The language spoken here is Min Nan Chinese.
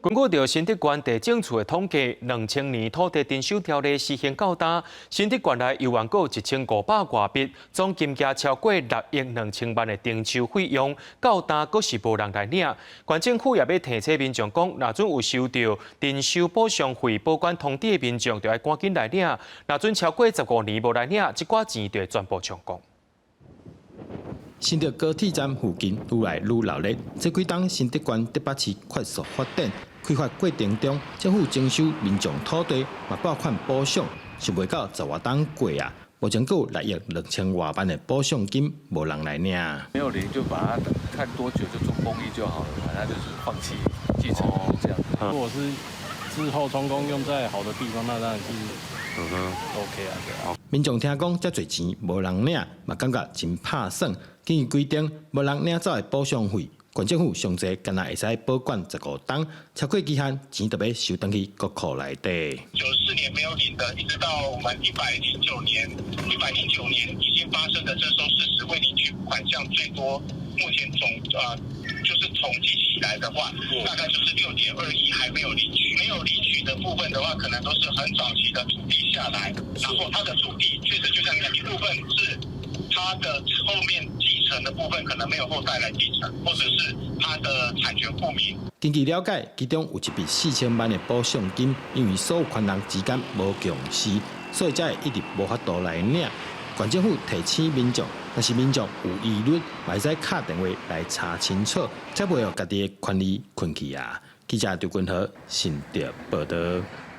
根據著新竹縣地政處的統計，2000年土地徵收條例施行到今，新竹縣內猶原閣有1500外筆，總金額超過6億2000萬的徵收費用，到今閣是無人來領。縣政府也欲提醒民眾講，若準有收到徵收補償費保管通知的民眾，就愛趕緊來領。若準超過15年無來領，這寡錢就會全部充公。新竹高鐵站附近愈來愈鬧熱，這幾冬新竹縣竹北市快速發展，開發過程中，政府徵收民眾土地，嘛撥款補償，想袂到十外冬過啊，目前閣有6億2000外萬的補償金無人來領。沒有領就把它看多久就做公益就好了，反正就是放棄繼承這樣。如果是之後充公用在好的地方，那當然是 OK 啊，對啊。民眾聽講遮濟錢無人領，嘛感覺真拍算。根據規定，無人領走的補償費，縣政府上濟干焦會使保管15冬，超過期限，錢就欲收轉去國庫內底。94年沒有領的，一直到我們一百零九年，一百零九年已經發生的徵收事實未領取款項最多，目前總就是統計起來的話，大概就是6.2億還沒有領取。沒有領取的部分的話，可能都是很早期的土地下來，然後他的土地確實就像一部分是他的後面繼承的部分可能沒有後代來繼承，或者是他的產權不明。根據了解，其中有一筆4000萬的補償金，因為所有權人之間無共識，所以才會一直無法度來領。縣政府提醒民眾，若是民眾有疑慮，會使敲電話來查清楚，才袂予家己的權利困去啊！記者劉君和新竹報導。